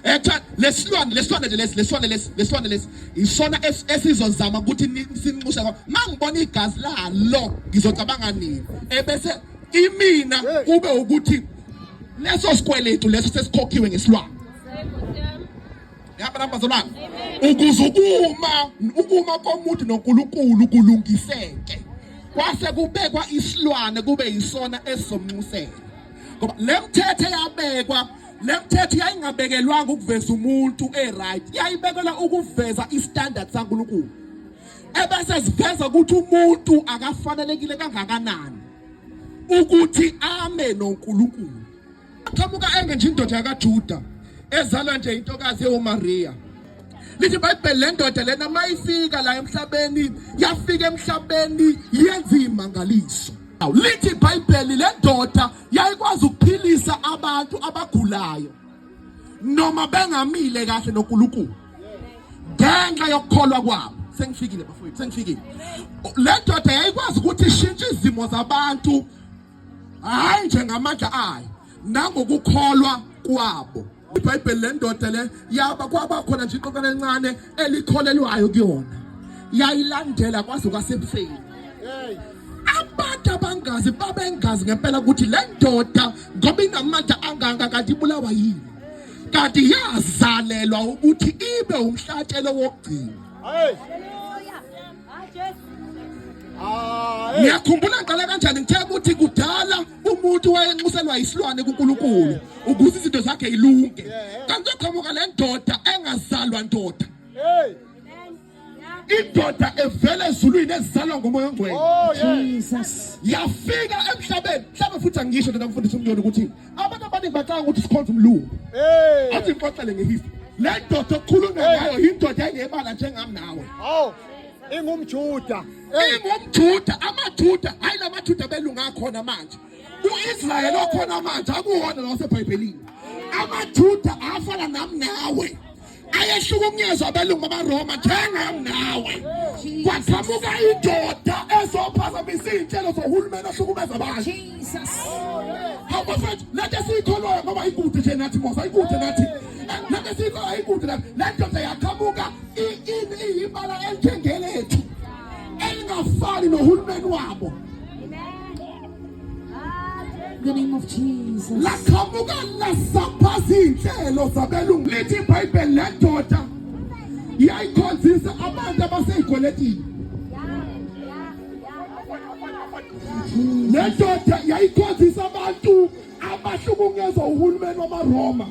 Etha lesilwane lesilwane nje lesi lesilwane lesi lesilwane lesi isona esizozama ukuthi sinxuse ngoba mangibona igazi lalo ngizocabanga nini ebese imina kube ukuthi leso sikweletu leso sesikhokhiwe ngesilwane. Ngihamba nabazalwane ukuze ukuma ukuma komuntu noNkulunkulu kulungiseke kwase kubekwa isilwane kube yisona esizomnxusela ngoba le mthetho eyabekwa le mthetho yayingabekelwanga ukuveza umuntu e-right yayibekelwa ukuveza istandard saNkulunkulu ebese siveza ukuthi umuntu akafanelekile kangakanani ukuthi ame noNkulunkulu Qhamuka enge nje indoda yakaJuda ezalwa nje intokazi ewuMaria. Lithi iBhayibheli le ndoda lena mayifika la emhlabeni yafika emhlabeni yenza imangaliso. Lithi iBhayibheli le ndoda yayikwazi ukuphilisa abantu abagulayo noma bengamile kahle noNkulunkulu ngenxa yokukholwa kwabo. Sengifikile bafowethu, sengifikile. Le ndoda yayikwazi ukuthi ishintshe izimo zabantu hayi nje ngamandla ayo nangokukholwa kwabo iBhayibheli le ndoda le yaba kwaba khona nje iqoqana elincane elikholelwayo kuyona yayilandela kwaze kwasebufeni abantu abangazi babengazi ngempela ukuthi le ndoda ngoba inamandla angaka kanti ibulawa yini kanti yazalelwa ukuthi ibe umhlatshelo wokugcina hey. Ngiyakhumbula ngiqala kanjani ngithe ukuthi kudala umuntu wayenxuselwa isilwane kuNkulunkulu ukuze izinto zakhe ilunge. Kanti uqhamuka le ndoda engazalwa ndoda. Hey. Indoda evela ezulwini ezalwa ngomoya ongcwele. Oh, yeah. Jesus. Yafika emhlabeni. Mhlawumbe futhi angisho ndoda mfundisi umnyoni ukuthi abantu abaningi bacanga ukuthi sikhonza umlungu. Hey. Athi ngixoxele ngehistory. Le ndoda okukhulunywa ngayo indoda engebala njengami nawe. Oh. IngumJuda. IngumJuda, amaJuda, hayi lamaJuda belunga akhona manje. U-Israyeli okhona manje akuwona lo waseBhayibhelini. AmaJuda afana nami nawe. Ayehlukunyezwa abelungu bamaRoma njengami nawe. Kwaqhamuka indoda ezophazamisa iy'nhlelo zohulumeni ohlukumeza abantu. Jesus. Hawu bafethu, lento esiyikholwayo ngoba ikude nje nathi Mose, ayikude nathi. Lento esiyikholwayo ayikude nathi. Le ndoda yaqhamuka iyibala elinjengelethu elingafani nohulumeni wabo. In the name of Jesus. Laqhamuka lasaphaza iy'nhlelo zabelungu. Lithi iBhayibheli le ndoda yayikhonzisa abantu abasey'kweletini. Le ndoda yayikhonzisa abantu abahlukunyezwa uhulumeni wamaRoma.